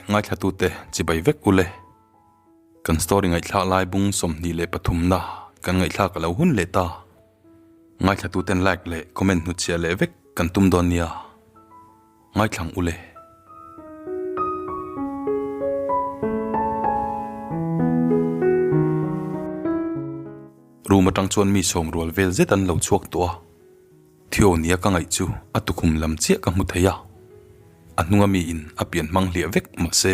ngaithlatute chibai vek ule. Kan story ngaihthlak lai bung 23 na kan ngaihthlak a lo hun leh ta. Ngaithlatuten like leh comment hnutchhiah leh vek kan tum dawn nia. Ngaithlang ule. Room atang chuan mi sawm rual vel zet an lo chhuak tawh a. Theo nia ka ngaih chu a tukhum lam chiah ka hmu thei a. A hnunga mi in a pian hmang hliah vek mahse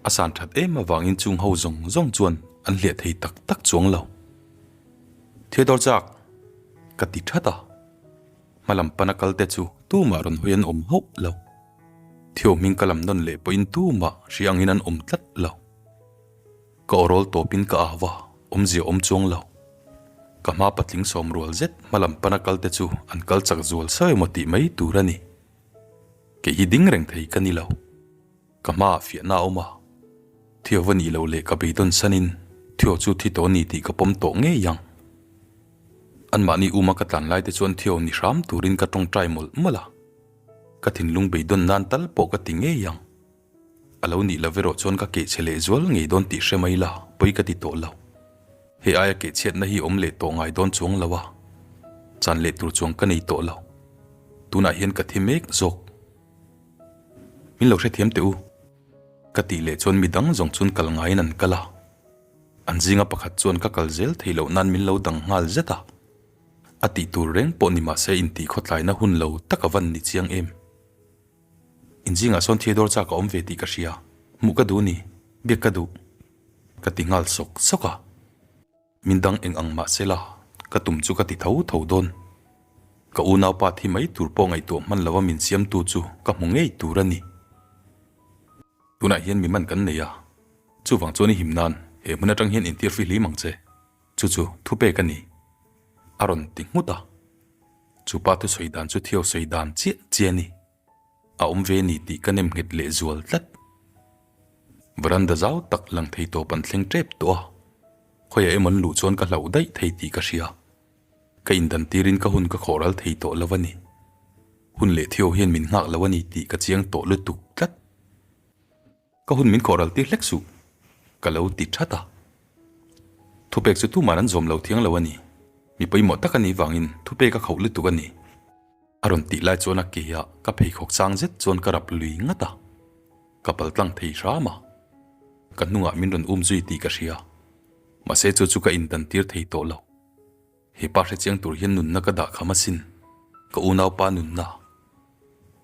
a san that em avangin chung ho zawng zawng chuan an hliah thei tak tak chuang lo. Theodore chak! Ka ti that a. Hmalam pana kal te chu tumah rawn hawi an awm hauh lo. Theo hming ka lam nawn leh pawhin tumah hria angin an awm tlat lo. Ka awrawl tawpin ka au a, awmzia awm chuang lo. Ka hma patling sawm rual zet hmalam pana kal te chu an kal chak zual sawi emaw tih mai tur a ni. Kei hi ding reng thei ka ni lo. Ka hmaah fiahna a awm a, Theo va nih loh leh ka beidawn sanin Theo chu thi tawh a ni tih ka pawm tawh ngei ang. Anmahni uma ka tlan lai te chuan Theo ni hram turin ka tawngtai mawlh mawlh a, ka thinlung beidawn nan tal pawh ka ti ngei ang. A lo nih lo erawh chuan ka keh chhe leh zual ngei dawn tih hre mai la, pawi ka ti tawh lo. Hei aia keh chhiatna hi awm leh tawh ngai dawn chuang lo a, chan leh tur chuang ka nei tawh lo. Tunah hian ka thi mek zawk. Min lo hrethiam teh u. Ka tih leh chuan midang zawng chuan kal ngaiin an kal a. An zinga pakhat chuan ka kal zel thei loh nan min lo dang nghal zet a. A tih tur reng pawh ni mahse intih khawtlaina hun lo tak a van ni chiang em. Inzingah sawn Theodore chak a awm ve tih ka hria, hmuh ka duh ni, biak ka duh. Ka ti nghal sawk sawk a. Min dang eng ang mah se la, ka tum chu ka ti tho tho dawn. Ka unaupa thi mai tur pawh ngaihtuah hman lova min siamtu chu ka hmu ngei tur a ni. Tunah hian mi man kan nei a, chuvang chuan i him nan he hmun atang hian intir fihlim ang che. Chu chu thupek a ni. A rawn ti nghut a. Chu pa thusawi dan chu Theo sawi dan chiah chiah a ni. A awm ve ni tih ka nem nghet leh zual tlat. Veranda zau tak lang thei tawp an thleng tep tawh a. Khawiah emaw an luh chuan ka hlauh daih thei tih ka hria. Ka indan tirin ka hun ka khawh ral thei tawh lo a ni. Hun leh Theo hian min nghak lo a ni tih ka chiang tawh lutuk tlat. Ka hun min khawh ral tir hlek suh, ka lo ti that a. Thupek chu tuman an zawm lo thiang lo a ni. Mi pawimawh tak a nih vangin thupek a khauh lutuk a ni. A rawn tih lai chuan a ke ah ka pheikhawk chang zet chuan ka rap lui ngat a. Ka pal tlang thei hram a. Ka hnungah min rawn um zui tih ka hria. Mahse chu chu ka indan tir thei tawh lo. He pa hrechiang tur hian nunna ka dah kham asin, ka unaupa nunna.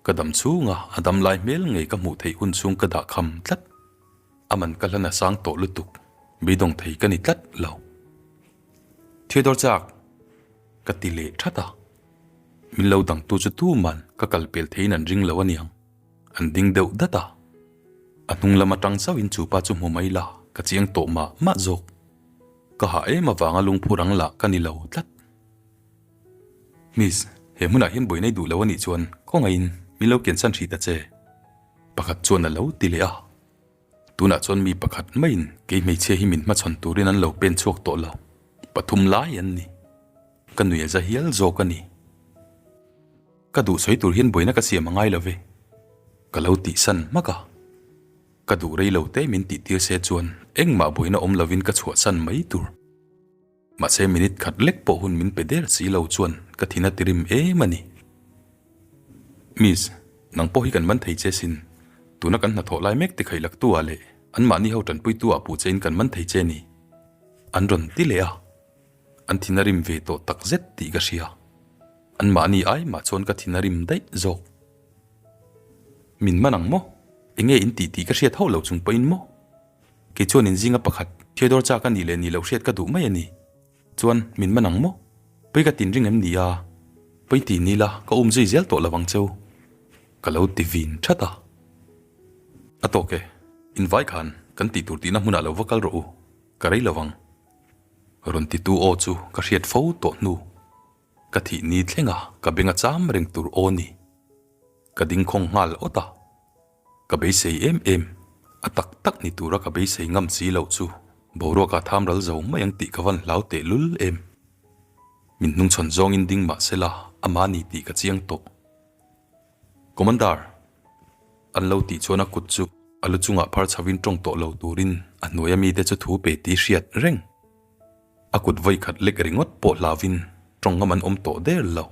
Ka dam chhunga a dam lai hmel ngei ka hmuh theih hun chhung ka dah kham tlat. A man ka hlan a sang tawh lutuk, beidawng thei ka ni tlat lo. Theodore chak! Ka ti leh that a. Min lo dangtu chu tuman ka kal pel theiin an ring lo aniang. An ding deuh dat a. A hnung lam atang chauhin chu pa chu hmu mai la, ka chiang tawh mah mah zawk. Ka hah em avanga lungphur ang lah ka ni lo tlat. Miss, he hmunah hian buai nei duh lo a nih chuan kawngaihin min lo kiansan hrih ta che. Pakhat chuan a lo ti leh a. Tunah chuan mi pakhat maiin kei hmeichhia hi min hmachhawn turin an lo pen chhuak tawh lo. Pathum lai an ni. Ka nui a za hial zawk a ni. Ka duh sawi tur hian buaina ka siam a ngai lo ve. Ka lo tihsan hmak a. Ka duh rei lo te min tih tir se chuan engmah buaina awm lovin ka chhuahsan mai tur. Mahse minute khat lek pawh hun min pe der si lo chuan ka thin a tirim em a ni. Miss, nang pawh hi kan man thei che sin. Tuna kan hnathawh lai mek tikhaih laktu ah leh anmahni ho tanpuitu ah puh chein kan man thei che ni. An rawn ti leh a. An thin a rim ve tawh tak zet tih ka hria. Anmahni ai mah chuan ka thin a rim daih zawk. Min man ang maw? Enge in tih tih ka hriat hauh lo chung pawhin maw? Kei chuan in zinga pakhat, Theodore chak a nih leh nih loh hriat ka duh mai a ni. Chuan, min man ang maw? Pawi ka tin ring em ni a? Pawi ti ni la, ka um zui zel tawh lo ang cheu. Ka lo ti vin that a. A tawk e, in vai khan kan tih tur tihna hmunah lo va kal rawh u, ka rei lo ang. Rawn titu aw chu ka hriat fo tawh hnu. Ka thih ni thlenga ka beng a cham reng tur aw ni. Ka ding khawng nghal awt a. Ka beisei em em, a tak tak ni tura ka beisei ngam si loh chu boruak ah tham ral zo mai ang tih ka van hlau teh lul em. Min hnungchhawn zawngin ding mah sela ama ni tih ka chiang tawh. Commander! An lo tih chuan a kut chu. A lu chungah phar chho in tawng tawh lo turin a hnuaia mite chu thu pe tih hriat reng. A kut vawi khat lek ringawt pawh hlauvin tawng ngam an awm tawh der lo.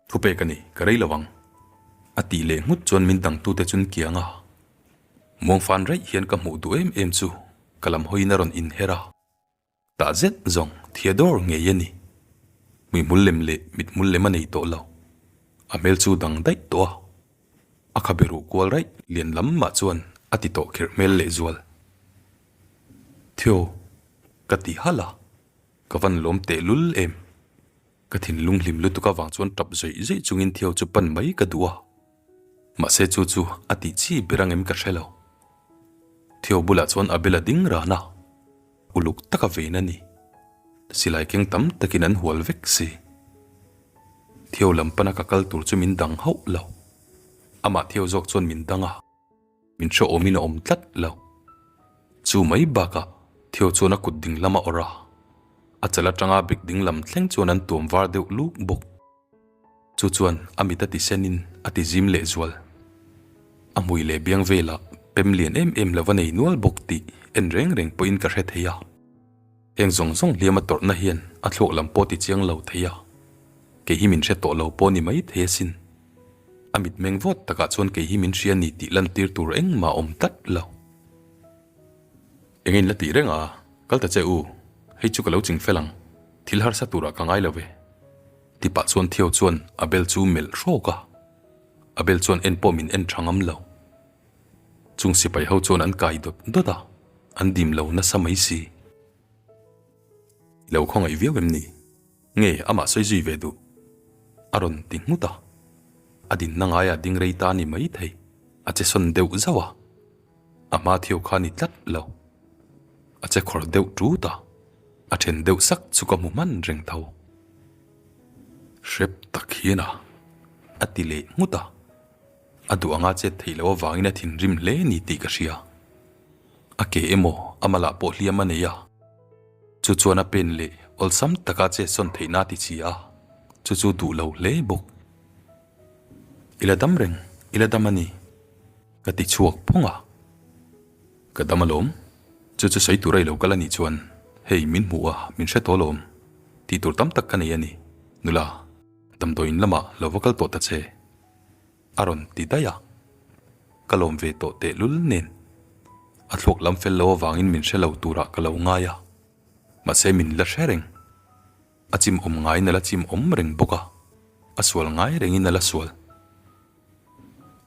Thu pek a ni, ka rei lo ang. A tih leh nghut chuan min dangtute chun kiang a. Muangfan raih hian ka hmuh duh em em chu ka lam hawiin a rawn inher a. Tah zet zawng Theodore ngei a ni. Hmuihmul lem leh mithmul lem a nei tawh lo. A hmel chu dang daih tawh a. A khabe ruh kual raih lian lam mah chuan a ti tawh kherh hmel lehzual. Theo, ka ti halh a. Ka van lawm tehlul em. Ka thinlung hlim lutuk avang chuan tap zawih zawih chungin Theo chu pan mai ka duh a. Mahse chu chu a tih chi ber angem ka hre lo. Theo bulah chuan Abel a ding ran a, uluk taka vein a ni. Silai keng tam takin an hual vek si. Theo lam pana ka kal tur chu min dang hauh lo. Amah Theo zawk chuan min dang a. Min hrehawmin a awm tlat lo. Chu mai bakah Theo chuan a kut ding lam a awrh a, a chal atanga bek ding lam thleng chuan an tuam var deuh luk bawk. Chu chuan a mit a ti senin a ti zim leh zual. A hmui leh biang velah pem lian em em lo va nei nual bawk tih en reng reng pawhin ka hre thei a. Heng zawng zawng hliam a tawrhna hian a thluak lam pawh ti chiang lo thei a, kei hi min hre tawh lo pawh ni mai thei asin. A mitmeng vawt takah chuan kei hi min hria ni tih lantir tur engmah a awm tlat lo. Eng in la tih reng a, kal ta che u, hei chu ka lo ching fel ang, thil harsa turah ka ngai lo ve. Ti pah chuan Theo chuan Abel chu melh hrawk a, Abel chuan en pawh min en tha ngam lo. Chung sipai ho chuan an kai dawt dawt a, an dim lo nasa mai si. I lo khawngaih viau em ni? Nge amah sawi zui ve duh? A rawn ti nghut a, a dinna ngaia ding rei ta ni mai thei, a che sawn deuh zauh a, a hma thiau kha ni tlat lo. A che khawr deuh ṭut a, a then deuh sak chu ka hmu hman reng tho. Hrep tak hian a, a ti leh nghut a, a duh anga chet theih loh avangin a thinrim hle ni tih ka hria. A ke emaw a malah pawh hliam a nei a, chu chuan a pen leh awlsam taka che sawn theihna a ti chi a, chu chu duh lo hle bawk. I la dam reng, i la dam a ni, ka ti chhuak phung a. Ka dam alawm, chu chu sawi tur a i lo kal a nih chuan hei min hmuh a, min hre tawh alawm, tih tur tam tak ka nei a ni, nula, damdawiin lamah lo va kal tawh ta che. A rawn ti daih a, ka lawm ve tawh tehlul nen a thluak lam fel lo avangin min hre lo turah ka lo ngai a, mahse min la hre reng. A chim awm ngaiin a la chim awm reng bawk a, a sual ngai rengin a la sual.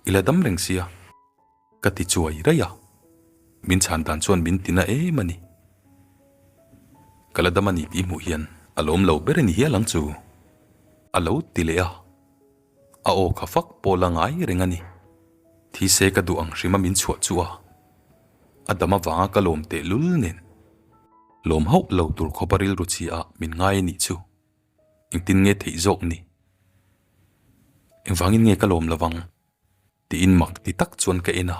I la dam reng sia, ka ti chuai raih a, min chhan dan chuan min ti na em a ni. Ka la dam a ni tih hmuh hian a lawm lo ber a ni hial ang chu, a lo ti leh a. A aw kha fak pawh la ngai reng a ni. Thi se ka duh ang hrima min chhuah chu a. A dam avanga ka lawm teh lul nen. Lawm hauh lo tur khawp a rilru chhi ah min ngai a nih chu. Engtin nge theih zawk ni? Engvangin nge ka lawm lovang? Tiin mak ti tak chuan ka en a.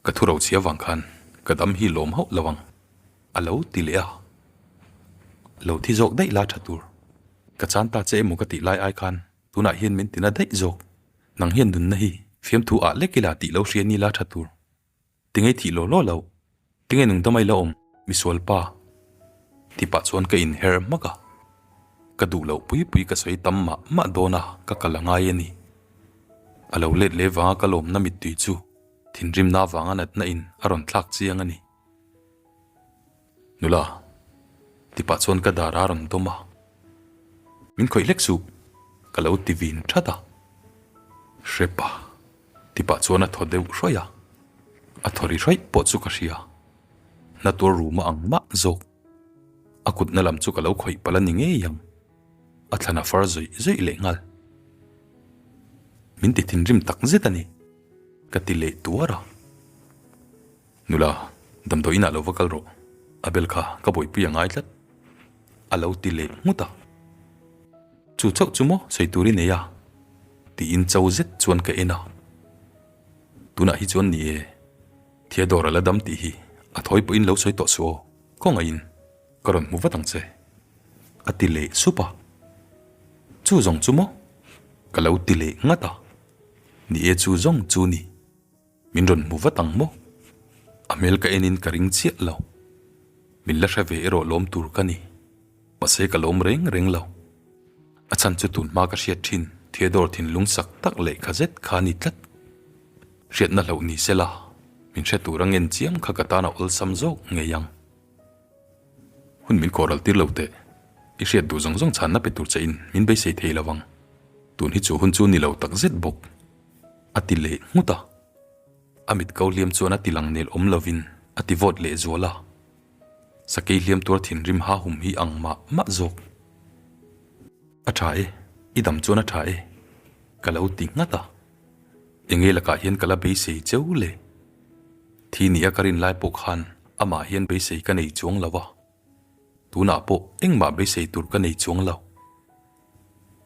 Ka thu ro chhia vang khan ka dam hi lawm hauh lo ang, a lo ti leh a. Lo thi zawk daih la tha tur. Ka chan ta che emaw ka tih lai ai khan tunah hian min tina daih zawk. Nang hian nunna hi fiamthu ah lek ila tih lo hria ni la tha tur. Tinge thih law law loh? Tinge nungdam a ila awm, misual pa? Ti pah chuan ka inher hmak a. Ka duh loh pui pui ka sawi tam mah mah dawn a, ka kal a ngai a ni. A lo let leh vanga ka lawmna mittui chu thinrimna avanga natna in a rawn thlak chiang a ni. Nula, ti pah chuan ka dar a rawn dawm a. Min khawih hlek suh, ka lo ti vin that a. Hrepa. Ti pah chuan a thaw deuh hrawih a, a thaw ri hrawih pawh chu ka hria. Hna tuar ruma ang mah zawk. A kutna lam chu ka lo khawih palh a ni ngei ang. A thlan a far zawih zawih leh nghal. Min ti thinrim tak zet a ni, ka ti leh tuar a. Nula, damdawi inah lo va kal rawh. A bel kha ka bawihpui a ngai tlat, a lo ti leh nghut a. Chu chauh chu maw sawi tur i nei a? tiin cho zet chuan ka en a. Tunah hi chuan ni e, Theodore a la dam tih hi a thawi pawhin lo sawi tawh suh aw, kawngaihin ka rawn hmu vat ang che, a ti leh sup a. Chu zawng chu maw? Ka lo ti leh ngat a. Ni e chu zawng chu ni. Min rawn hmu vat ang maw? A hmel ka enin ka ring chiah lo. Min la hre ve erawh lawm tur ka ni. Mahse ka lawm reng reng lo. A chhan chu tun hma ka hriat thin Theodore thinlung sak tak leh kha zet kha a ni tlat. Hriatna hloh ni se la, min hre tur a ngen chiam kha ka tan a awlsam zawk ngei ang. Hun min khawhral tir lo teh. I hriat duh zawng zawng chhanna pe tur che in min beisei thei lo ang. Tun hi chu hun chu ni lo tak zet bawk. A ti leh nghut a. A mit ko hliam chuan a ti lang nel awm lovin a ti vawt leh zual a. Sakei hliam tuar thinrim ha hum hi ang mah mah zawk. A tha e, i dam chuan a tha e, ka lo ti nghat a. Enge lakah hian ka la beisei cheu le? Thi nia ka rin lai pawh khan amah hian beisei ka nei chuang lo a. Tunah pawh engmah beisei tur ka nei chuang lo.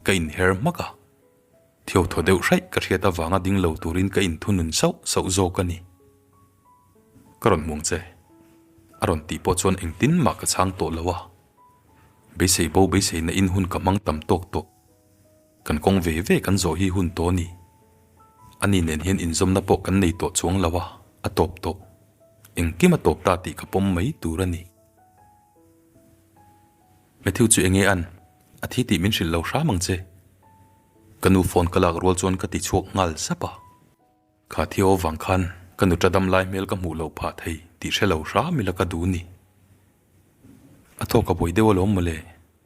Ka inher hmak a. Thio thaw deuh hraih ka hriat avanga ding lo turin ka inthunun sauh sauh zawk a ni. Ka rawn hmuang che. A rawn tih pawh chuan engtin mah ka chhang tawh lo a. Beisei bo beisei na in hun ka hmang tam tawk tawh. Kan kawng ve ve kan zawh hi hun tawh a ni. Ani nen hian inzawmna pawh kan nei tawh chuang lo a, a tawp tawh. Engkim a tawp ta tih ka pawm mai tur a ni. Matthew chu enge an? A thi tih min hrilh lo hram ang che. Ka nu phone ka lak rual chuan ka ti chhuak nghal sap a. Kha Theo vang khan ka nu tadam lai hmel ka hmuh loh phah thei tih hre lo hram ila ka duh ni. A thawk a buai deuh alawm mawle,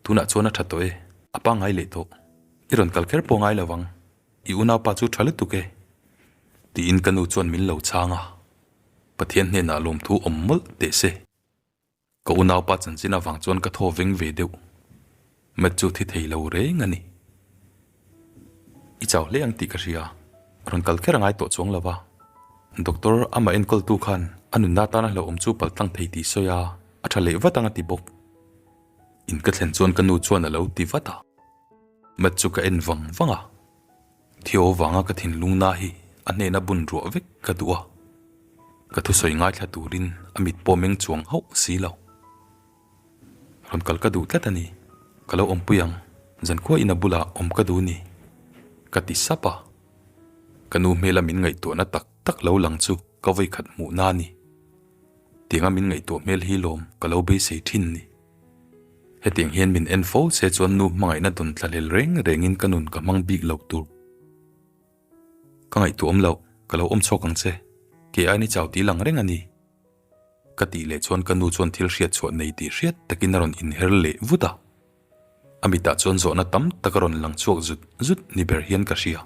tunah chuan a tha tawh e, a pangngai leh tawh. I rawn kal kher pawh ngai lo ang, i unaupa chu tha lutuk e. Tiin ka nu chuan min lo chhang a, Pathian hnenah lawmthu awm mawlh teh se. Ka unaupa chanchin avang chuan ka thaw veng ve deuh. Matt chu thi thei lo reng a ni. I chau hle ang tih ka hria. Rawn kal kher a ngai tawh chuang lo va. Doctor amah enkawltu khan a nunna tana hlauhawm chu paltlang thei tih sawi a, a tha leh vat ang a ti bawk. In ka thlen chuan ka nu chuan a lo ti vat a. Matt chu ka en vang vang a. Theo vanga ka thinlung na hi a hnena bun ruah vek ka duh a, ka thusawi ngaithla turin a mit pawh meng chuang hauh si lo. Rawn kal ka duh tlat a ni, ka lo awmpui ang, zankhua in a bulah awm ka duh ni, ka ti sap a. Ka nu hmela min ngaihtuahna tak tak lo lang chu ka vawikhat hmuhna a ni. Tianga min ngaihtuah hmel hi lawm ka lo beisei thin ni. Hetiang hian min en fo se chuan nu hmangaihna dawn tlahlel reng rengin ka nun ka hmang bik lo tur. Ka ngaihtuah awm loh, ka lo awm chhuak ang che. Kei aini chau tih lang reng a ni. Ka tih leh chuan ka nu chuan thil hriat chhuah nei tih hriat takin a rawn inher leh vut a. A mitah chuan zawhna tam tak a rawn lang chhuak zut zut ni ber hian ka hria.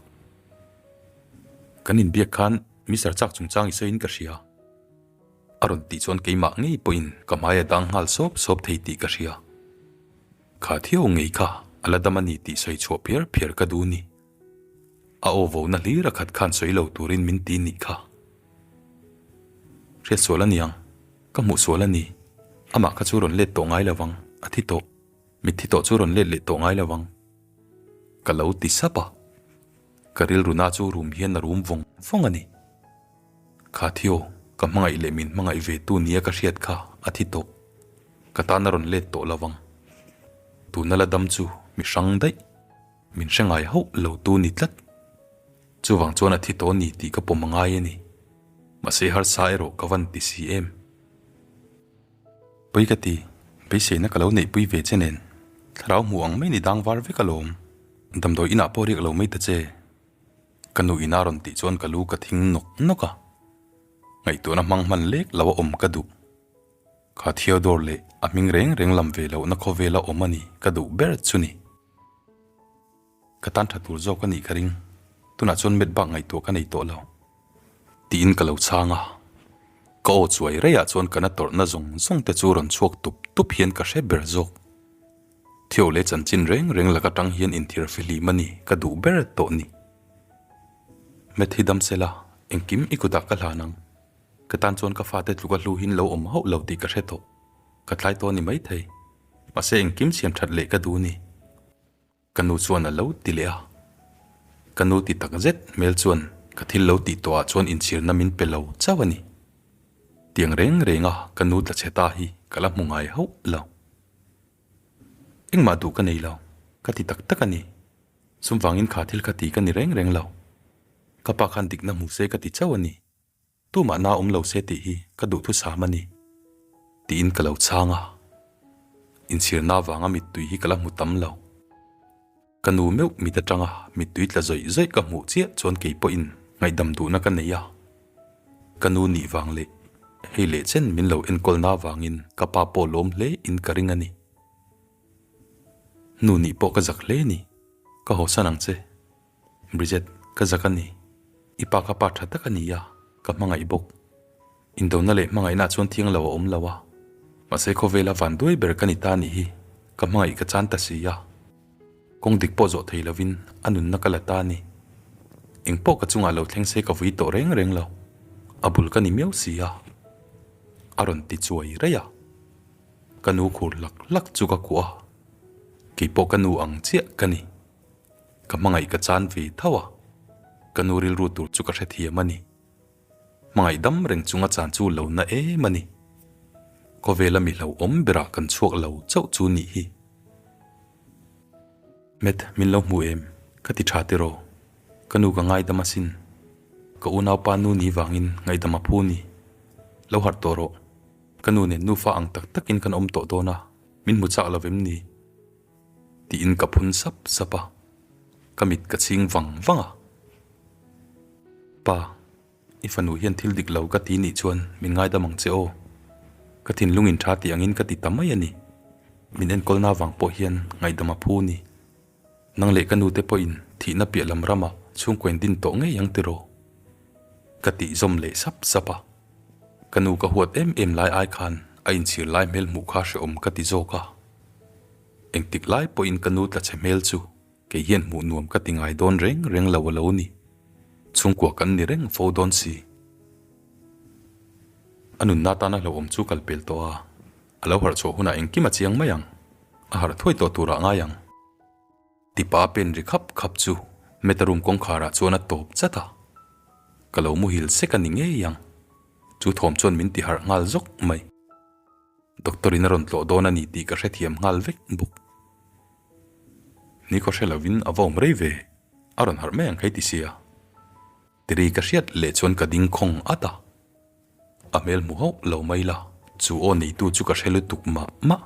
Kan inbiak khan Mister Chak chungchang i sawiin ka hria. A rawn tih chuan keimah ngei pawhin ka hmai a dang nghal sawp sawp thei tih ka hria. Kha thiau ngei kha a la dam a ni tih sawi chhuah phiar phiar ka duh ni. A aw vo na hlir a khat khan sawi lo turin min ti nih kha. Hriat sual a niang, ka hmuh sual a ni. Amah kha chu rawn let tawh ngai lovang, a thi tawh. Mitthi tawh chu rawn let leh tawh ngai lovang. Ka lo ti sap a. Ka rilru na chu rum hian a rum vawng vawng a ni. Kha Theo, ka hmangaih leh min hmangaih ve tu nia ka hriat kha a thi tawh. Ka tan a rawn let tawh lo vang. Tuna la dam chu mi hrang daih. Min hre ngai hauh lo tu ni tlat. Chuvang chuan a thi tawh ni tih ka pawm a ngai a ni. Mahse harsa erawh ka van ti si em. Pawi ka ti, beiseina ka lo neihpui ve che nen. Thlarau hmuh ang mai ni dang var vek alawm. Damdawi inah pawh riak lo mai ta che. Ka nu ina rawn tih chuan ka lu ka thing nawk nawk a, ngaihtuahna hmang hman lek lo a awm ka duh. Kha Theodore leh a hming reng reng lam ve lohna khawvela awm a ni ka duh ber chu ni. Ka tan tha tur zawk a nih ka ring, tunah chuan met bak ngaihtuah ka nei tawh lo. Tiin ka lo chhang a, ka aw chuai reiah chuan ka na tawrhna zawng zawng te chu rawn chhuak tup tup hian ka hre ber zawk. Theo leh chanchin reng reng lak atang hian inthir fihlim a ni ka duh ber tawh ni. Matt hi dam sela, engkim i kutah ka hlan ang. Ka tan chuan ka fate tluka hlu hin lo awm hauh lo tih ka hre tawh. Ka tlai tawh a ni maithei. Mahse engkim siam that leh ka duh ni. Ka nu chuan a lo ti leh a. Ka nu ti tak zet hmel chuan ka thil lo tih tawhah chuan inchhirna min pe lo chauh a ni. Tiang reng renga ka nu tla chhe ta hi ka la hmu ngai hauh lo. Engmah duh ka nei lo, ka ti tak tak a ni. Sum vangin kha thil kha ti ka ni reng reng lo. Ka pa khan dikna hmu se ka ti chauh a ni. Tumah na awm lo se tih hi ka duhthusam a ni, tiin ka lo chhang a. Inchhirna avanga mittui hi ka la hmu tam lo. Ka nu meuh mit atanga mittui tla zawih zawih ka hmuh chiah chuan kei pawhin ngaihdam duhna ka nei a. Ka nu nih vang leh hei leh chen min lo enkawlna avangin ka pa pawh lawm hle in ka ring a ni. Nu nih pawh ka zak hle ni, ka hawsan ang che. Bridget, ka zak a ni. I pa ka pa tha tak a ni a, ka hmangaih bawk. Indona leh hmangaihna chuan thiang lo a awm lo a. Mahse khawvela van duai ber ka ni ta nih hi, ka hmangaih ka chan ta si a. Kawng dik pawh zawh thei lovin a nunna ka la ta a ni. Eng pawh ka chungah lo thleng se ka vui tawh reng reng lo. A bul ka ni miau si a. A rawn ti chuai raih a. Ka nu khur hlak hlak chu ka kuah a. Keipawh ka nu ang chiah ka ni. Ka hmangaih ka chan ve tho a, ka nu rilru tur chu ka hrethiam a ni. Hmangaih dam reng chunga chan chu lo na em a ni. Khawvela mi hlauhawm berah kan chhuak lo chauh chu nih hi. Matt, min lo hmu em? Ka ti tha tiraw? Ka nu ka ngaidam asin. Ka unaupa nu ni vangin ngaihdam a phu ni. Lo harh tawh rawh. Ka nu nen nufa ang tak takin kan awm tawh dawn a, min hmu chak lo vem ni? Tiin ka phun sap sap a, ka mit ka chhing vang vang a. Pa, i fanu hian thil dik lo ka ti nih chuan min ngaidam ang che aw. Ka thinlung in tha tih angin ka ti ta mai a ni. Min enkawlna vang pawh hian ngaihdam a phu ni. Nang leh ka nute pawhin thihna piah lam ramah chhungkaw in din tawh ngei ang tiraw? Ka tih zawm leh sap sap a. Ka nu ka huat em em lai ai khan a inchhir lai hmel hmuh kha hrehawm ka ti zawk a. Engtik lai pawhin ka nu tla chhe hmel chu kei hian hmuh nuam ka ti ngai dawn reng reng lo a lo ni. Chhungkua kan ni reng fo dawn si. A nunna tana hlauhawm chu kal pel tawh a, a lo harh chhuah hunah engkim a chiang mai ang. A harh thuai tawh turah ngai ang. Tipa pen ri khap khap chu Meta room kawngkharah chuan a tawp chat a. Ka lo muhil sek a ni ngei ang. Chu thawm chuan min ti harh nghal zawk mai. Doctor in a rawn tlawh dawn a ni tih ka hrethiam nghal vek bawk. Ni khaw hre lovin a va awm rei ve, a rawn harh mai ang kha i ti sia. Tiri ka hriat leh chuan ka ding khawng at a. A hmel hmu hauh lo mai la, chu aw neitu chu ka hre lutuk mah mah.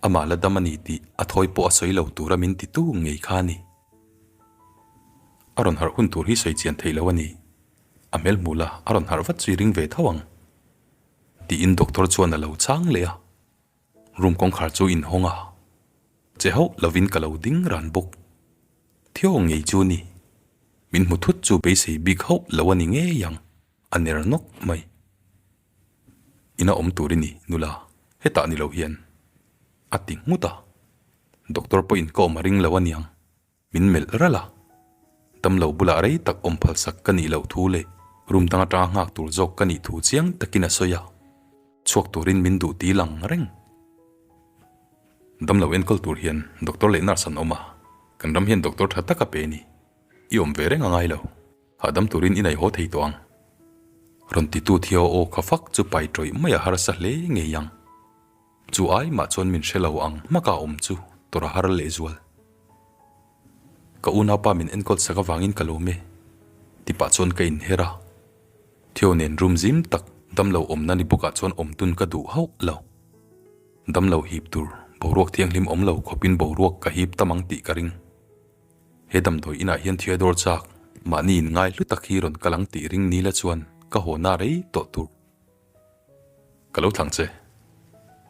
Amah la dam a ni tih a thawi pawh a sawi lo tura min titu ngei kha a ni. A rawn harh hun tur hi sawi chian theih lo a ni. A hmel hmu la, a rawn harh vat chu i ring ve tho ang. Tiin doctor chuan a lo chang leh a, room kawngkhar chu inhawng a, che hauh lovin ka lo ding ran bawk. Thio ngei chu ni, min hmu thut chu beisei bik hauh lo a ni ngei ang, a ner nawk mai. Ina awm tur i ni nula, hetah ni lo hian a ti nghut a, doctor pawhin ka awm a ring lo a niang. Min melh ralh a, damlo bulah rei tak awm phalsak ka nih loh thu leh room dang atanga nghak tur zawk ka nih thu chiang takin a sawi a, chhuak turin min duh ti lang reng. Damlo enkawl tur hian doctor leh nurse an awm a, kan ram hian doctor tha tak a pe ni. I awm ve reng a ngai lo, hahdam turin i naihaw thei tawh ang. Rawn titu Theo aw kha fak chu pai tawih mai a harsa hle ngei ang. Chu ai mah chuan min hre lo ang hmaka awm chu tawrh a har lehzual. Ka unaupa min enkawl sak avangin ka lawm e, ti pah chuan ka inher a. Theo nen room zim tak damlo awmna ni bawkah chuan awm tun ka duh hauh lo. Damlo hip tur boruak thianghlim awm lo khawpin boruak ka hip tam ang tih ka ring. He damdawi inah hian Theodore chak mahni in ngai hlu tak hi rawn kal ang tih ring nila chuan ka haw na rei tawh tur. Ka lo thlang che.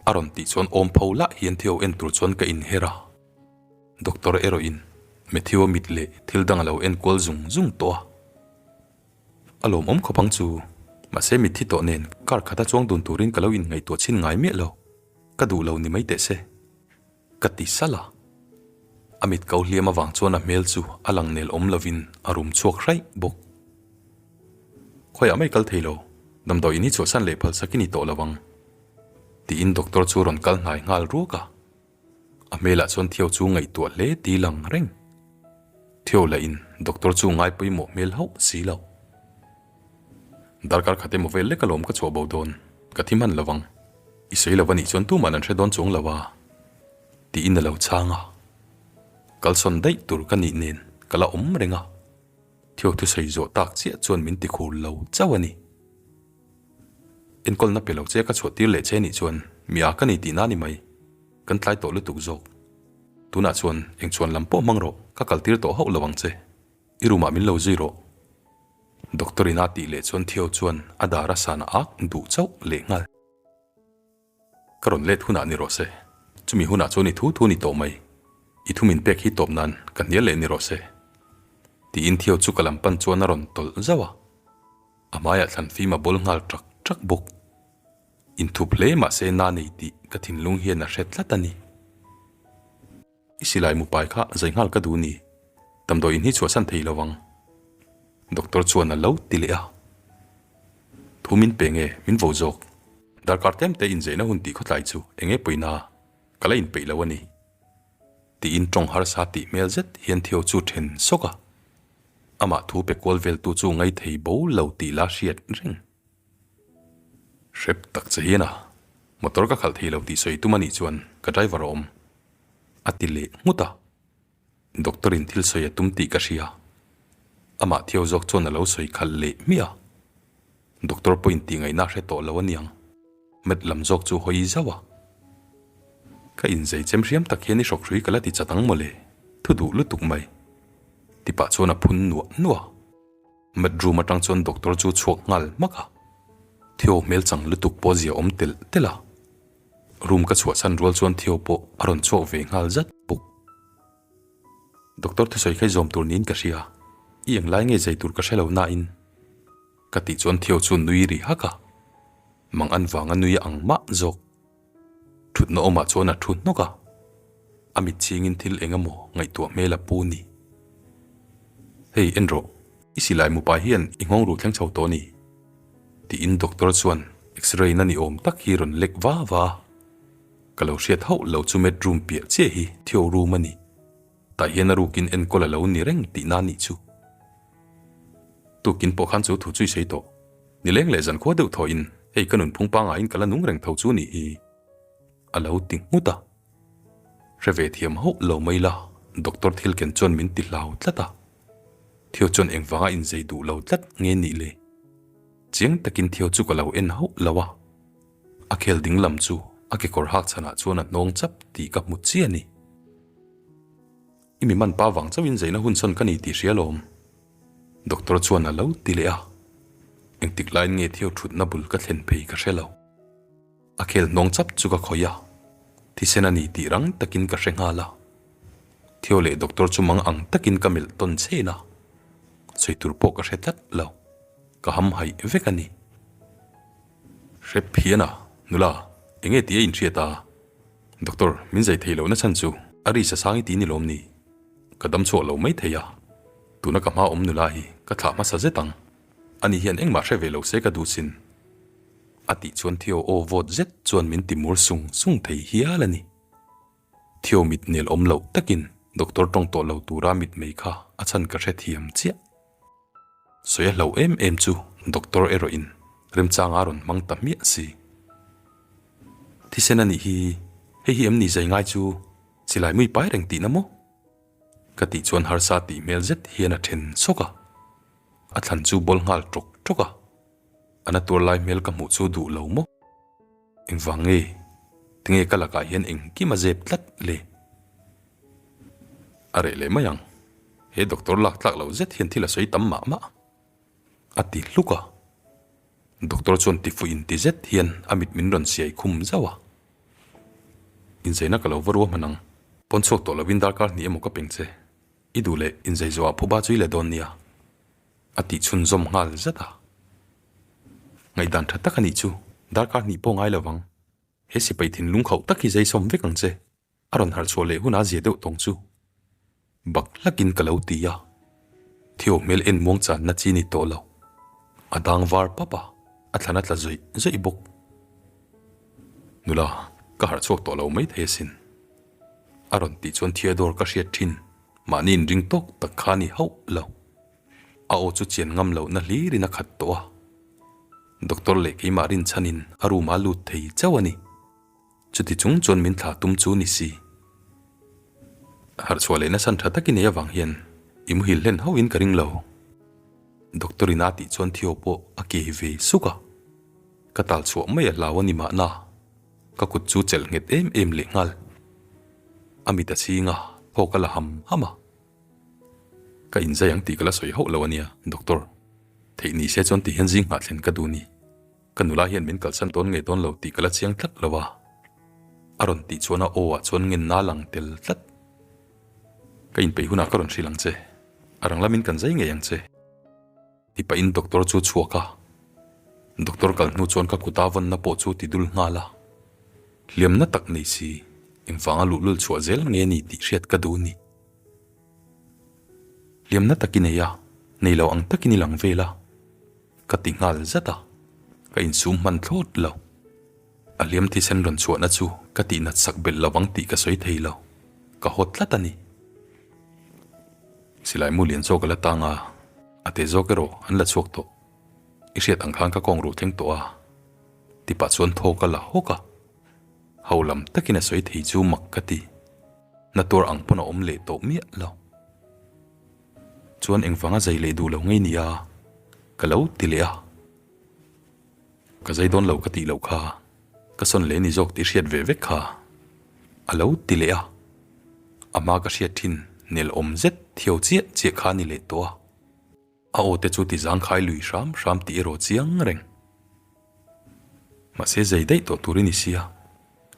A rawn tih chuan awm pho lah hian Theo en tur chuan ka inher a. Doctor erawh in Matthew-a mit leh thil dang a lo en kual zung zung tawh a. A lawmawm khawp ang chu. Mahse mitthi tawh nen kar khata chuang dun turin ka lo inngaihtuah chhin ngai miah lo. Ka duh lo ni mai teh se. Ka ti salh a. A mit ko hliam avang chuan a hmel chu a lang nel awm lovin a rum chhuak hraih bawk. Khawiah mai kal thei lo, damdawi in hi chhuahsan leh phalsak i ni tawh lo ang, tiin doctor chu rawn kal hnai nghal ruak a. A hmelah chuan Theo chu ngaihtuah hle ti lang reng. Theo lah in doctor chu ngai pawimawh hmel hauh si lo. Darkar khat emaw vel lek alawm ka chhuah bo dawn, ka thi hman lo vang. I sawi lo anih chuan tuman an hre dawn chuang lo a, tiin a lo chhang a. Kalsawn daih tur ka nih nen ka la awm reng a, Theo thusawi zawh tak chiah chuan min ti khur lo chauh a ni. Enkawlna pe lo che ka chhuah tir leh che nih chuan mi a ka ni tihna ni mai. Kan tlai tawh lutuk zawk. Tunah chuan eng chuan lam pawh hmang rawh, ka kal tir tawh hauh lo ang che. I room ah min lo zui rawh. Doctor in a tih leh chuan Theo chuan a dar a san a ak duh chauh leh nghal. Ka rawn let hunah ni rawh se. Chumi hunah chuan i thu thu ni tawh mai. I thu min pek hi tawp nan ka hnial leh ni rawh se. Tiin Theo chu ka lam pan chuan a rawn tawlh zauh a. A hmaiah thlan fim a bawl nghal ṭak ṭak bawk. Inthup hle mahse na nei tih ka thinlung hian a hre tlat a ni. I silai mupai kha zai nghal ka duh ni. Damdawi in hi chhuahsan thei lo ang. Doctor chuan a lo ti leh a. Thu min pe nge min vo zawk. Darkar tlem te inzeina hun tih khawtlai chu eng nge pawina ka la inpeih lo a ni. Tiin tawng harsa tih hmel zet hian Theo chu then sawk a. Amah thu pe kual veltu chu ngaithei bo lo tih la hriat reng. Hrep tak che hian a, motor ka khalh thei lo tih sawi tum a nih chuan ka driver a awm. A ti leh nghut a. Doctor in thil sawi a tum tih ka hria. Amah Theo zawk chuan a lo sawi khalh leh hmiah a. Doctor pawhin tih ngaihna a hre tawh lo aniang. Met lam zawk chu hawi zauh a. Ka inzei chem hriam tak hian i hrawk hrui ka la ti chat ang mawle, thu duh lutuk mai. Tipah chuan a phun nuah nuah a. Med room atang chuan doctor chu chhuak nghal hmak a, Theo hmel chang lutuk pawh zia awm telh telh a. Room ka chhuahchhan rual chuan Theo pawh a rawn chhuak ve nghal zat bawk. Doctor thusawi kha i zawm tur niin ka hria, i englai nge zai tur ka hre lo nain. Ka tih chuan Theo chu nui ri hak a, mang an vanga nui a ang mah zawk. Thutna awmah chuan a thu hnawk a, a mit chhingin thil eng emaw ngaihtuah hmel a pu ni. Hei en rawh, i silai mupa hian i nghawng ruh thleng chho tawh a ni, tiin doctor chuan x-ray na ni awm tak hi rawn lek va va a. Ka lo hriat hauh lo chu med room piah chiah hi Theo room a ni. Tah hian a rukin enkawl a lo ni reng tihna a nih chu. Tukin pawh khan chu thu chu i sawi tawh. Nileng leh zankhua deuh thawhin hei ka nunphung pangaiin ka la nung reng tho chu nih hi a lo ti nghut a. Hre ve thiam hauh lo mai la, doctor thil ken chuan min ti hlau tlat a. Theo chuan engvanga inzei duh lo tlat nge nih le? Chiang takin Theo chu ka lo en hauh lo a. A khel ding lam chu a kekawr hak chhanah chuan a hnawng chap tih ka hmu chiah a ni. I mi man pa vang chauhin zeina hun sawn ka ni tih hria lawm. Doctor chuan a lo ti leh a, engtik laiin nge Theo thutna bul ka thlen phei ka hre lo. A khel hnawng chap chu ka khawih a, thisen a ni tih rang takin ka hre nghal a. Theo leh doctor chu mang ang takin ka melh tawn chhen a, sawi tur pawh ka hre tlat lo, ka ham haih vek a ni. Hrep hian a, nula, enge tih a inhriat a? Doctor, min zai thei lohna chhan chu a ri sa sang i ti ni lawm ni? Ka dam chhuah lo mai thei a, tuna ka hma awm nula hi ka thlah hmasa zet ang. Ani hian engmah hre ve lo se ka duh sin. A tih chuan Theo aw vawt zet chuan min ti mur sung sung thei hial a ni. Theo mit nel awm loh takin doctor tawng tawh lo tura mit mei kha a chhan ka hre thiam chiah. Sawi a hlauh em em chu doctor erawh in remchang a rawn hmang ta hmiah si. Thisen a nih hi, hei hi em ni zai ngai chu silai mui pai reng tihna maw? Ka tih chuan harsa tih hmel zet hian a then sawk a, a thlan chu bawl nghal tawk tawk a, a na tuar lai hmel ka hmuh chu duh lo maw? Engvang nge? Tinge ka lakah hian engkim a zep tlat le? A reh leh mai ang. He doctor lak tlak loh zet hian thil a sawi tam mah mah. A ti hluk a. Doctor chuan ti fuih inti zet hian a mit min rawn siai khum zauh a. Inzeina ka lo va rua hman ang. Pawn chhuak tawh lovin darkar hnih emaw ka peng che. I duh leh inzei zawhah phuba chu i la dawn nia. A tih chhunzawm nghal zat a. Ngaihdan tha tak a nih chu darkar hnih pawh ngai lovang. He sipai thinlung khauh tak hi zei sawm vek ang che. A rawn harh chhuah leh hunah zia deuh tawng chu bak hlakin ka lo ti a, Theo hmel en muang channa chi ni tawh lo. A dang var pap a, a thlan a tla zawih zawih bawk. Nula, ka harh chhuak tawh lo mai thei asin. A rawn tih chuan Theodore ka hriat thin, mahni inring tawk tak kha a ni hauh lo. A aw chu chian ngam lohna hlirin a khat tawh a. Doctor leh keimah rinchhanin a room-ah a lut thei chauh a ni. Chuti chung chuan min thlah tum chu ni si. Harhchhuah leh nasan tha takin ei avang hian i muhil hlen hauhin ka ring lo. Doctor in a tih chuan Theo pawh a ke ve suk a. Ka tal chhuah mai a hlau a ni mahna, ka kut chu chelh nghet em em leh nghal. A mit a chhing a, thawk a la ham ham a. Ka inzai ang tih ka la sawi hauh lo a nia, Doctor. Theih ni se chuan ti hian zing nghah thlen ka duh ni. Ka nula hian min kalsan dawn ngei dawn lo tih ka la chiang tlat lo a. A rawn tih chuan a aw ah chuan ngenna a lang tel tlat. Ka inpeih hunah ka rawn hrilh ang che. A rang lamin kan zai ngei ang che. Ti pahin doctor chu chhuak a. Doctor kal hnu chuan ka kuta vawnna pawh chu ti dul nghal a. Hliamna tak nei si, engvanga luhlul chhuah zel nge ni tih hriat ka duh ni. Hliamna tak i nei a, nei lo ang takin i lang vel a. Ka ti nghal zat a, ka insum hman thlawt lo. A hliam thisen rawn chhuahna chu ka tihnat sak belh lo ang tih ka sawi thei lo, ka haw tlat a ni. Silai mu lian zawk a la tang a, a te zawk erawh an la chhuak tawh. I hriat ang khan ka kawng ruh thleng tawh a, ti pah chuan thaw ka la hawk a. Ho lam takin a sawi thei chu mak ka ti. Na tuar ang pawn a awm leh tawh miah lo. Chuan engvanga zai leh duh lo ngei nia ka lo ti leh a. Ka zai dawn lo ka tih loh kha, ka sawn leh ni zawk tih hriat ve vek kha a lo ti leh a. A hma ka hriat thin nel awm zet thiau chiah chiah kha a ni leh tawh a. A aw te chu ti zangkhai lui hram hram tih erawh chiang reng. Mahse zai daih tawh tur i ni sia,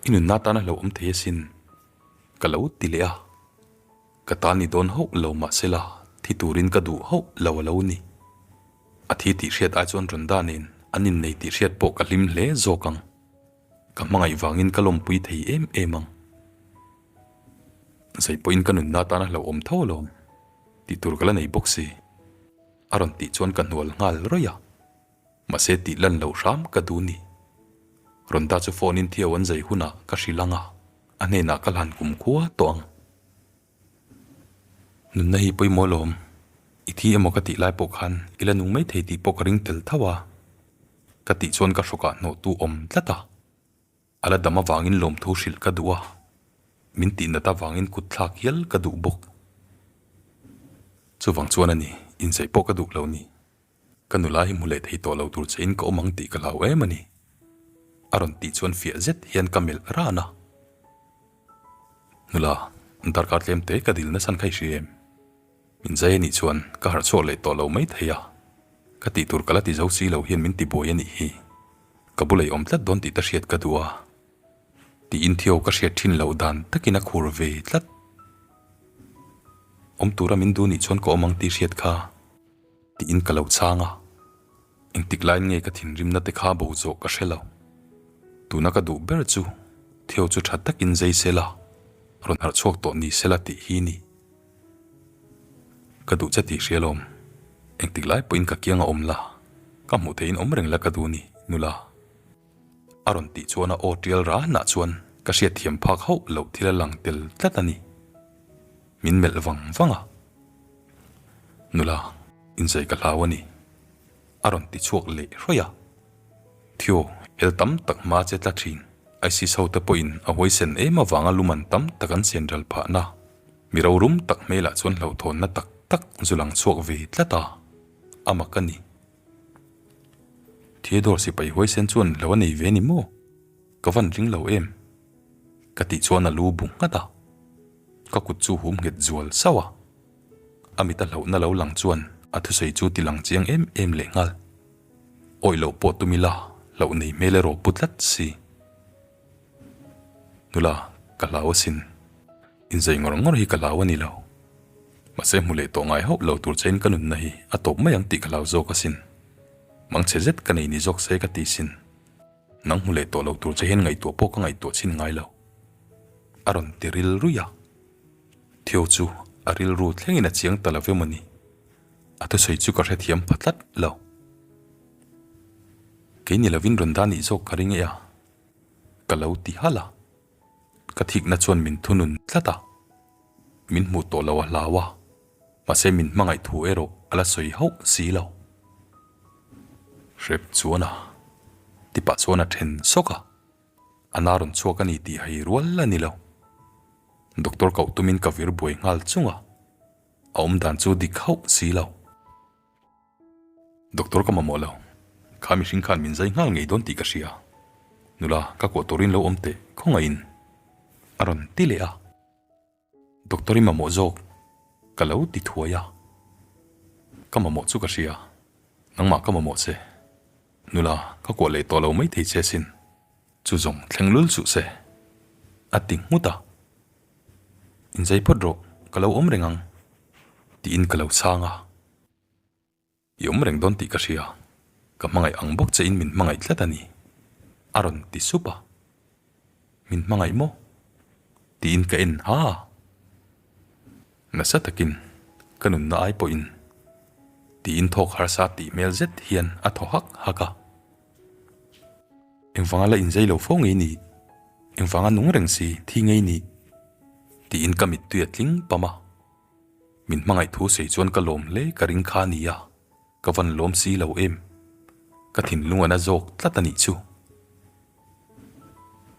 i nunna tan a hlauhawm thei asin ka lo ti leh a. Ka ta ni dawn hauh lo mahsela thi turin ka duh hauh lo a lo ni. A thi tih hriat ai chuan Rhonda nen an innei tih hriat pawh ka hlim hle zawk ang. Ka hmangaih vangin ka lawmpui thei em em ang. Zai pawhin ka nunna atana hlauhawm tho alawm tih tur ka la nei bawk si. A rawn tih chuan ka hnual nghal rawih a. Mahse tih lan loh hram ka duh ni. Rhonda chu phone in Theo an zai hunah ka hrilh ang a, a hnenah ka hlan kumkhua tawh ang. Nunna hi pawimawh alawm, i thi emaw ka tih lai pawh khan i la nung mai thei tih pawh ka ring tel tho a, ka tih chuan ka hrawkah hnawhtu awm tlat a, a la dam avangin lawmthu hrilh ka duh a, min tihnat avangin kut thlak hial ka duh bawk. Chuvang chuan a ni, insaih pawh ka duh lo ni. Ka nula hi hmu leh thei tawh lo tur che in ka awm ang tih ka hlau em a ni. A rawn tih chuan fiah zet hian ka melh ran a. Nula, darkar tlem te ka dil nasan kha i hria em? Min zai a nih chuan ka harh chhuak leh tawh lo mai thei a. Ka tih tur ka la ti zo si lo hian min ti buai a nih hi. Ka bula i awm tlat dawn tih ta hriat ka duh a. Tiin Theo ka hriat thin loh dan takin a khur ve tlat. Awm tura min duh nih chuan ka awm ang tih hriat kha. Tiin ka lo chhang a, engtik laiin nge ka thinrimna te kha bo zawh ka hre lo. Tuna ka duh ber chu Theo chu tha takin zai sela, rawn harh chhuak tawh ni sela tih hi ni. Ka duh che tih hria lawm, engtik lai pawhin ka kiang a awm la, ka hmuh theihin awm reng la ka duh ni, nula. A rawn tih chuan a aw tial ranah chuan ka hriatthiam phak hauh loh thil a lang tel tlat a ni. Min melh vang vang a. Nula, inzai ka hlau a ni. A rawn ti chhuak leh hrawih a. Theo, hel tam tak hma che tla thin. ISIS ho te pawhin a huaisen em avanga luman tam tak an chen ral phahna. Mi rorum tak hmelah chuan hlauhthawnna tak tak zu lang chhuak ve tlat a. A mak a ni. Theodore sipai huaisen chuan hlo a nei ve ni maw? Ka van ring lo em? Ka tih chuan a lu bu nghat a. Ka kut chu hum nghet zual sauh a. A mit a hlauhna lo lang chuan a thusawi chu ti lang chiang em em leh nghal. Awih loh pawh tum ila hlauh nei hmel erawh pu tlat si. Nula, ka hlau asin. Inzei ngawr ngawr hi ka hlau a ni lo. Mahse hmu leh tawh ngai hauh lo tur chein ka nunna hi a tawp mai ang tih ka hlau zawk asin. Mangchhe zet ka nei ni zawk se ka ti sin. Nang hmu leh tawh lo tur che hian ngaihtuah pawh ka ngaihtuah chhin ngai lo. A rawn ti rilruih a. Theo chu a rilru thlengin a chiang ta lo emaw ni? A thusawi chu ka hrethiam pha tlat lo. Kei ni lovin rawn dah nih zawk ka ring e a, ka lo ti halh a. Ka thikna chuan min thunun tlat a, min hmuh tawh lo a hlau a, mahse min hmangaih thu erawh a la sawi hauh si lo. Hrep chuan a tipah chuan a then sawk a, a na rawn chhuak a ni tih hai rual a ni lo. Doctor koh tumin ka vir buai nghal chung a, a awm dan chu dik hauh si lo. Doctor ka mamawh lo. Kha mihring khan min zai nghal ngei dawn tih ka hria. Nula, ka kuah turin lo awm teh, khawngaihin. A rawn ti leh a. Doctor i mamawh zawk ka lo ti thuai a. Ka mamawh chu ka hria, nangmah ka mamawh che. Nula, ka kuah leh tawh lo mai thei che sin. Chu zawng thleng lul suh se. A ti nghut a. Inzai phawt rawh, ka lo awm reng ang. Tiin ka lo chhang a. I awm reng dawn tih ka hria, ka hmangaih ang bawk che in min hmangaih tlat a ni, a rawn ti sup a. Min hmangaih maw? Tiin ka en ha a. Nasa takin ka nunna ai pawhin tiin thawk harsa tih hmel zet hian a thaw hak hak a. Engvanga la inzei lo fo ngei ni? Engvanga nung reng si thi ngei ni? Tiin ka mittui a tling pam a. Min hmangaih thu sei chuan ka lawm hle ka ring kha nia, ka van lawm si lo em. Ka thinlung a na zawk tlat a nih chu.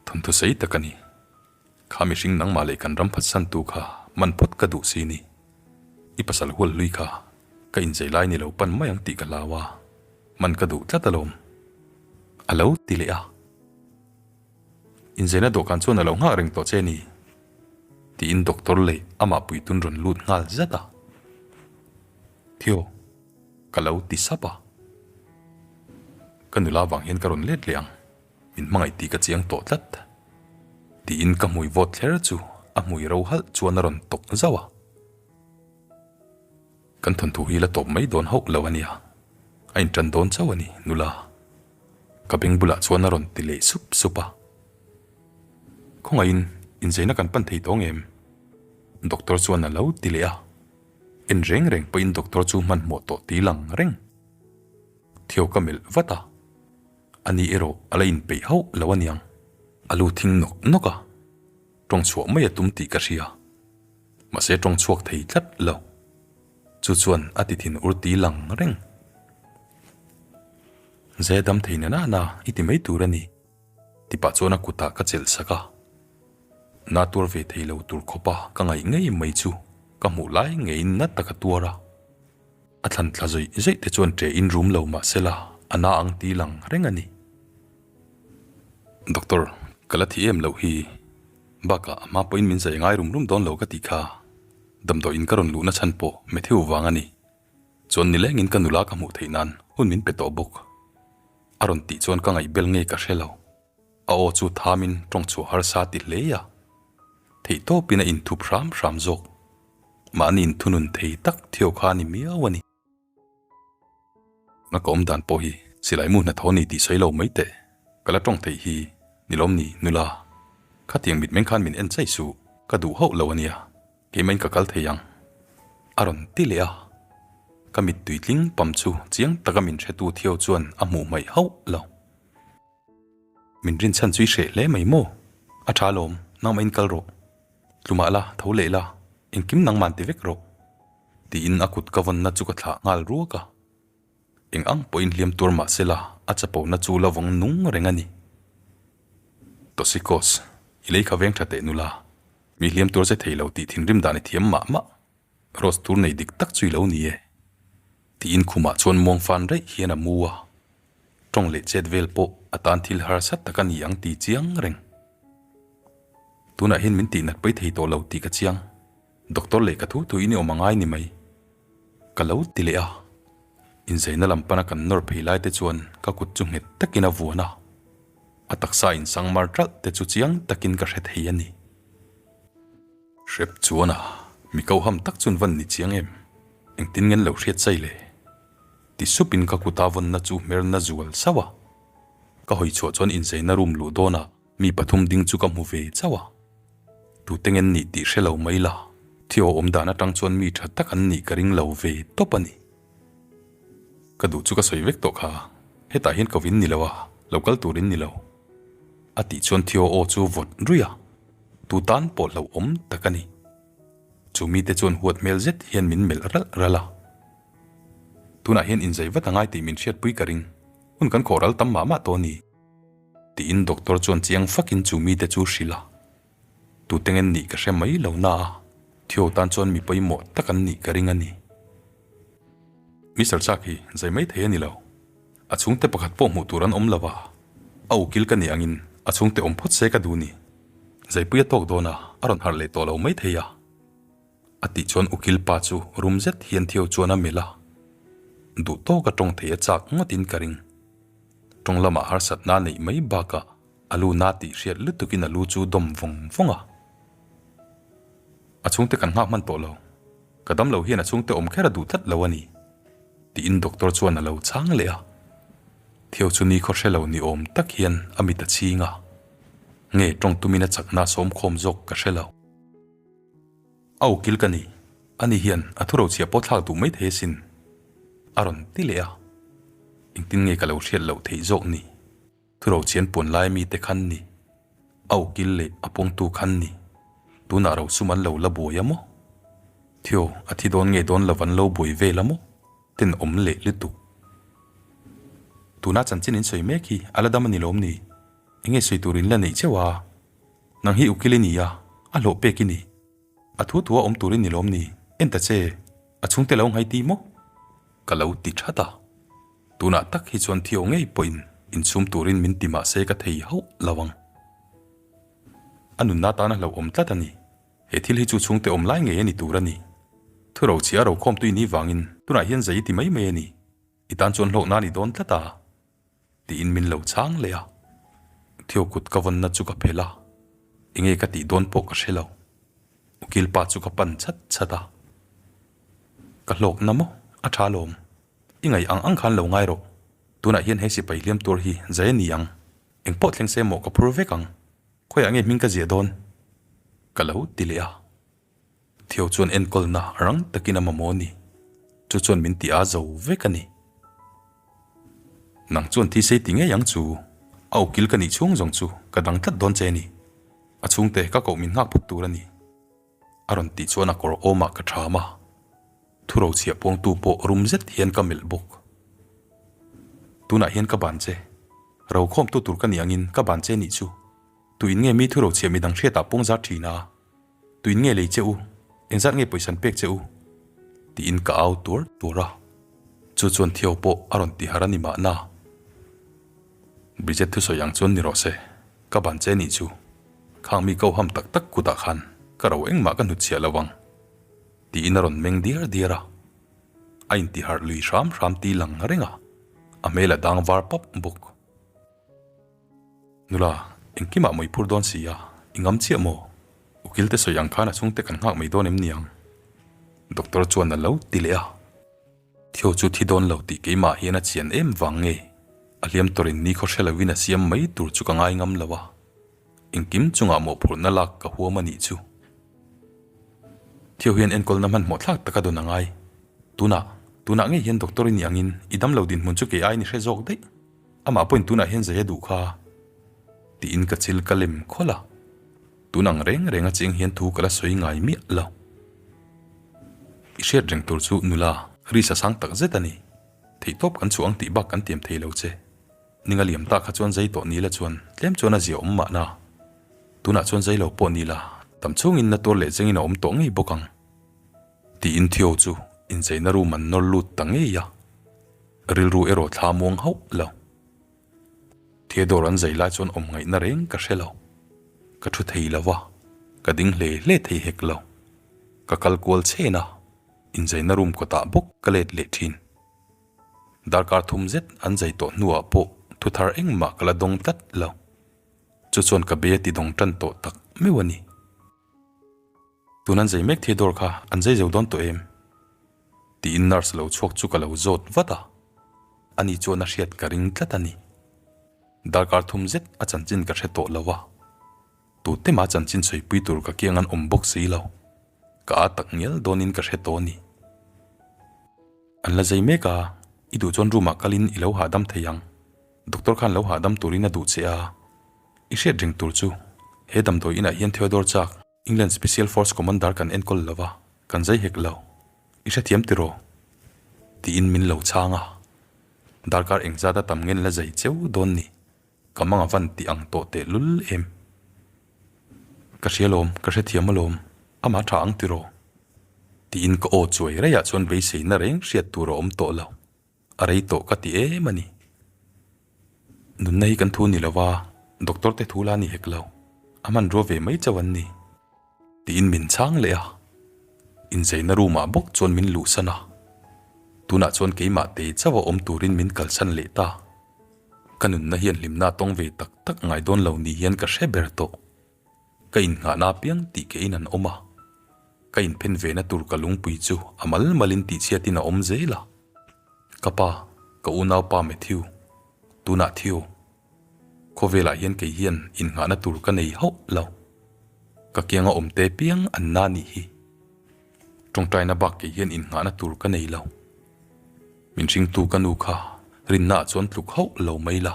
Thawnthu sei tak a ni. Kha mihring nangmah leh kan ram phatsantu kha man phawt ka duh si ni. I pasal hual hlui kha ka inzei lai ni lo pan mai ang tih ka hlau a, man ka duh tlat alawm. A lo ti leh a. Inzeina dawhkan chuan a lo nghak reng tawh che ni. Tiin doctor leh amah puitun rawn lut nghal zat a. Theo, ka lo ti sap a. Ka nula vang hian ka rawn let leh ang, min hmangaih tih ka chiang tawh tlat. Tiin ka hmui vawt thler chu a hmui ro halh chuan a rawn tawk zauh a. Kan thawnthu hi la tawp mai dawn hauh lo a nia, a inṭan dawn chauh a ni, nula. Ka beng bulah chuan a rawn ti leh sup sup a. Khawngaihin inzeina kan pan thei tawh ngem? Doctor chuan a lo ti leh a. En reng reng pawhin doctor chu hmanhmawh tawh ti lang reng. Theo ka melh vat a, ani erawh a la inpeih hauh lo aniang. A lu thing nawk nawk a, tawng chhuah mai a tum tih ka hria. Mahse tawng chhuak thei tlat lo. Chu chuan a ti thin ur ti lang reng. Zai dam thei na na i ti mai tur a ni. Ti pah chuan a kutah ka chelh sak a. Na tuar ve thei lo tur khawpa ka ngaih ngei mai chu ka hmuh lai ngeiin na tak a tuar a. A thlan thla zawih zawih te chuan ṭe in rum lo mah sela a na ang ti lang reng a ni. Doctor, ka la thi em loh hi. Bakah a hma pawhin min zai ngai rum rum dawn lo ka tih kha. Damdawiin ka rawn luhna chhan pawh Matthew vang a ni. Chuan nilengin ka nula ka hmuh theih nan hun min pe tawh bawk. A rawn tih chuan ka ngaihbel nge ka hre lo. A aw chu thamin tawng chhuah harsa ti hle a. Theihtawpin a inthup hram hram zawk. Mahni inthunun thei tak Theo kha a ni miau a ni. A ka awm dan pawh hi silai mu hnathawh ni tih sawi lo mai teh. Ka la tawng theih hi ni lawm ni nula. Khatiang mitmeng khan min en chai suh, ka duh hauh lo a nia. Keimahin ka kal thei ang. A rawn ti leh a. Ka mittui tling pam chu chiang taka min hretu Theo chuan a hmuh hmaih hauh lo. Min rinchhan chu i hreh hle mai maw? A tha alawm, nangmahin kal rawh. Tlumah la, tho leh la, engkim nangman ti vek rawh. Tiin a kut ka vawnna chu ka thlah nghal ruak a. Eng ang pawhin hliam tuar mah se la, a chapona chu la vawng nung reng a ni. Tosikos, i lei kha veng tha teh nula. Mi hliam tuar che thei lo tih thinrim dan i thiam mah mah. Rose tur nei dik tak chu i lo ni e. Tiin khumah chuan muang fan raih hian a mu a. Tawng leh chet vel pawh a tan thil harsa tak a ni ang ti chiang reng. Tunah hian min tihnat pawi thei tawh lo tih ka chiang. Doctor leh ka thu thu in i awm a ngai ni mai. Ka lo ti leh a. Inzaina lam pana kan nawr phei lai te chuan ka kut chu nghet takin a vuan a. A taksa insang mar ṭalh te chu chiang takin ka hre thei a ni. Hrep chuan a, mi koham tak chuan van ni chiang em? Engtin ngen lo hriat chai le? Ti supin ka kuta vawnna chu hmerna zual sauh a. Ka hawi chhuah chuan inzaina room luh dawnah mi pathum ding chu ka hmu ve chauh a. Tute ngen nih tih hre lo mai la, Theo awm dan atang chuan mi tha tak an nih ka ring lo ve tawp a ni. Ka duh chu ka sawi vek tawh kha, hetah hian kovin ni lo a, lo kal turin ni lo. A tih chuan Theo aw chu vawt ruih a, tu tan pawh hlauhawm tak a ni. Chu mite chuan huat hmel zet hian min melh ralh ralh a. Tunah hian inzai vat a ngai tih min hriatpui ka ring, hun kan khawh ral tam mah mah tawh a ni. Tiin doctor chuan chiang fakin chu mite chu hrilh a. Tute ngen nih ka hre mai lo na a, Theo tan chuan mi pawimawh tak an nih ka ring a ni. Mister Chak hi zai mai thei a ni lo. A chhungte pakhat pawh hmuh tur an awm lo a, a ukil ka nih angin a chhungte awm phawt se ka duh ni. Zaipui a tawk dawn a, a rawn harh leh tawh lo maithei a. A tih chuan ukil pa chu rum zet hian Theo chuan a melh a, duh tawka tawng thei a chak ngawtin ka ring. Tawng lamah harsatna a neih mai bakah a lu na tih hriat lutukin a lu chu dawm vawng vawng a. A chhungte kan nghak hman tawh lo. Ka dam lo hian a chhungte awm kher a duh tlat lo a ni, tiin doctor chuan a lo chhang leh a. Theo chu ni khaw hre lo ni awm tak hian a mit a chhing a, nge tawng tumin a chakna sawmkhawm zawk ka hre lo. A ukil ka ni, ani hian a thu rochhiah pawh thlak duh mai thei asin, a rawn ti leh a. Engtin nge ka lo hriat loh theih zawk ni? Thurochian puan lai mite khan ni, a ukil leh a pawngtu khan ni, tunah rosum an lo la buai a maw? Theo, a thi dawn nge dawn lo an lo buai vel a maw? Tenawm leh lutuk. Tuna chanchin in sawi mek hi a la dam a ni lawm ni? Enge sawi tur in la neih cheuh a? Nang hi ukil i ni a, a hlawh pek i ni. A thu thua awm tur i ni lawm ni? En ta che, a chhungte lo ngai ti maw? Ka lo ti that a. Tunah tak hi chuan Theo ngei pawhin inchhum turin min ti mah se ka thei hauh lo ang. A nunna tana hlauhawm tlat a ni. He thil hi chu chhungte awm lai ngei a ni tur a ni. Thu rochhi a rokhawm tui ni vangin tunah hian zei ti mai mai a ni. I tan chuan hlawkna a ni dawn tlat a. Tiin min lo chhang leh a. Theo kut ka vawnna chu ka phelh a, enge ka tih dawn pawh ka hre lo. Ukil pa chu ka pan chat chat a. Ka hlawkna maw? A tha alawm. I ngaih ang ang khan lo ngai rawh. Tunah hian he sipai hliam tur hi zai a ni ang. Eng pawh thleng se maw ka phur vek ang. Khawiah nge hming ka ziah dawn? Ka lo ti leh a. Theo chuan enkawlna rang takin a mamawh a ni. Chu chuan min ti a zo vek a ni. Nang chuan thi sei ti ngei ang chu. A ukil ka nih chhung zawng chu ka dang tlat dawn che a ni. A chhungte ka koh min nghak phawt tur a ni. A rawn tih chuan a kawr awmah ka ṭham a, thu rochhiah puangtu pawh rum zet hian ka melh bawk. Tunah hian ka ban che. Rokhawmtu tur ka nih angin ka ban che nih chu. Tuin nge mi thu rochhiah midang hriatah puang zar ṭhin a? Tuin nge lei che u? Engzat nge pawisa an pek che u? Tiin ka au tuar tuar a. Chu chuan Theo pawh a rawn ti harh a ni mahna. Bridget thusawi ang chuan ni rawh se, ka ban che nih chu. Khang mi ko ham tak tak kutah khan ka ro engmah ka hnutchhiah lo ang, tiin a rawn meng diar diar a. A intiharh lui hram hram ti lang reng a, a hmel a dang var pap bawk. Nula, engkimah maw i phur dawn si a, i ngam chiah maw? Ukil te sawi ang khan a chhungte kan nghak mai dawn em niang? Doctor chuan a lo ti leh a. Theo chu thi dawn lo tih keimah hian a chian em vang nge? A hliam tawrin ni khaw hre loin a siam mai tur chu ka ngai ngam lo a, engkim chungah mawhphurhna lak ka huam a nih chu. Theo hian enkawlna hmanhmawh thlak taka dawn a ngai. Tunah, tunah ngei hian doctor i nih angin i damlo dinhmun chu kei aiin i hre zawk daih. Amah pawhin tunah hian zai a duh kha tiin ka chil ka lem khawlh a, tun ang reng reng a cheng hian thu ka la sawi ngai miah lo. I hriat reng tur chu nula Risa sang tak zet a ni. Theihtawp kan chhuah ang tih bak kan tiam thei lo che. Ninga liam ta kha chuan zai tawh ni la chuan tlem chuan a zia awm mahna. Tunah chuan zai lo pawh ni la, tam chhungin na tuar leh chengin a awm tawh ngei bawk ang. Tiin Theo chu incheina room an nawr lut ta ngei a. Rilru erawh thla muang hauh lo. Theodore an zai lai chuan awm ngaihna reng ka hre lo. Ka thu thei lo va, ka ding hle hle thei hek lo. Ka kal kual chhen a, inzaina room kawtah bawk ka let leh thin. Darkar thum zet an zai tawh hnuah pawh thu thar engmah ka la dawng tlat lo. Chu chuan ka be a ti dawng tan tawh tak meuh a ni. Tun an zai mek Theodore kha an zai zo dawn tawh em? Tiin nurse lo chhuak chu ka lo zawt vat a, ani chuan a hriat ka ring tlat a ni. Darkar thum zet a chanchin ka hre tawh lo a, tute mah chanchin sawipui tur ka kiang an awm bawk si lo, ka â tak ngial dawnin ka hre tawh a ni. An la zai mek a, i duh chuan room ah kalin i lo hahdam thei ang, doctor khan lo hahdam turin a duh che a, i hriat reng tur chu he damdawi inah hian Theodore chak England Special Force Commander kan enkawl lo a, kan zai hek lo. I hrethiam tiraw? Tiin min lo chhang a. Darkar engzat a tam ngen la zai cheu dawn ni. Ka mang a van tih ang tawh teh lul em. Ka hria lawm, ka hrethiam alawm, amah tha ang tiraw? Tiin ka aw chuai raiah chuan beiseina reng hriat tur a awm tawh lo. A rei tawh ka ti em a ni. Nunna hi kan thu ni lova, doctor te thu la ni hek lo, a hmanrua ve mai chauh an ni. Tiin min chhang leh a, inzeina room ah bawk chuan min luhsan a, tunah chuan keimah te chauh a awm turin min kalsan leh ta. Ka nunna hian hlimna a tawng ve tak tak ngai dawn lo ni hian ka hre ber tawh. Ka innghahna apiang tih keiin an awm a, ka inphen vena tur ka lungpui chu a mal malin tihchhiatin a awm zel a. Ka pa, ka unaupa Matthew, tunah Theo, khawvelah hian kei hian innghahna tur ka nei hauh lo. Ka kianga awm te piang an na nih hi. Tawngtaina bak kei hian innghahna tur ka nei lo. Min hringtu ka nu kha rinnaah chuan tluk hauh lo mai la.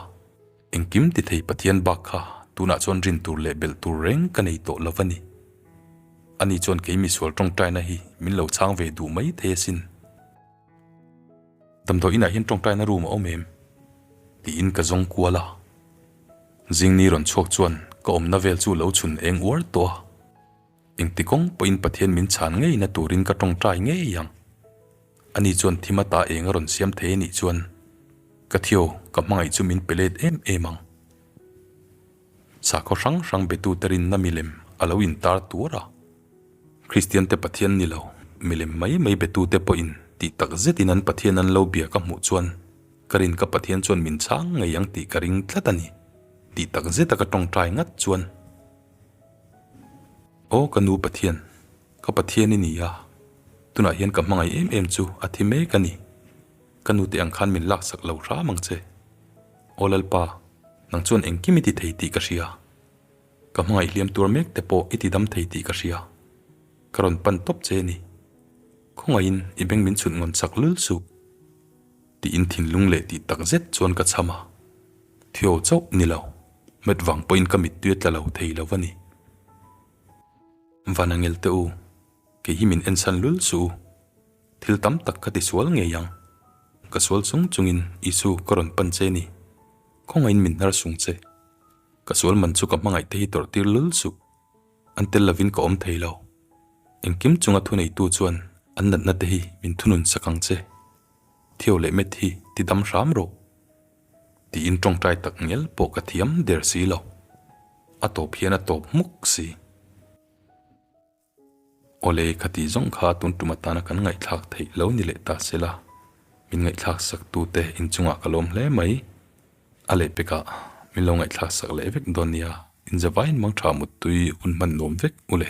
Engkim ti thei Pathian bak kha tunah chuan rin tur leh belh tur reng ka nei tawh lo va ni. Ani chuan kei misual tawngtaina hi min lo chhang ve duh mai thei asin. Damdawi inah hian tawngtaina room a awm em? Tiin ka zawng kual a. Zingni rawn chhuak chuan ka awmna vel chu lo chhun eng uar tawh a. Engti kawng pawhin Pathian min chhan ngeina turin ka tawngtai ngei ang. Ani chuan thim ata eng a rawn siam thei anih chuan ka Theo ka hmangaih chu min pe let em em ang. Sakhaw hrang hrang betute rinna milem a lo intar tuar a. Kristiante Pathian ni lo, milem mai mai betute pawhin tih tak zetin an Pathian an lo bia ka hmuh chuan ka rin ka Pathian chuan min chhang ngei ang tih ka ring tlat a ni. Tih tak zeta ka tawngtai ngat chuan. Aw ka nu Pathian, ka Pathian i ni a, tunah hian ka hmangaih em em chu a thi mek a ni. Ka nu te ang khan min laksak lo hram ang che. Aw Lalpa, nang chuan engkim i ti thei tih ka hria. Ka hmangaih hliam tur mek te pawh i ti dam thei tih ka hria. Ka rawn pan tawp che a ni. Khawngaihin i beng min chhun ngawn chak lul suh. Tiin thinlung leh tih tak zet chuan ka cham a. Theo chauh ni lo, met vang pawhin ka mittui a tla lo thei lo a ni. Vanangel te u, kei hi min ensan lul suh u. Thil tam tak ka tisual ngei ang. Ka sual chung chungin Isu ka rawn pan che ni. Khawngaihin min hnar sung che. Ka sual man chu ka hmangaih te hi tawrh tir lul suh. An tel lovin ka awm thei lo. Engkim chunga thuneitu chuan an natna te hi min thunun sak ang che. Theo leh Met hi ti dam hram rawh. Tiin tawngtai tak ngial pawh ka thiam der si lo. A tawp hian a tawp hmuk si. Awle khati zawng kha tun tum atana kan ngaihthlak theih lo ni leh ta sela, min ngaihthlak sak tute inchungah ka lawm hle mai. A lehpekah min lo ngaihthlak sak leh vek dawn nia, inzavain mangtha muttui hun hman nuam vek u le.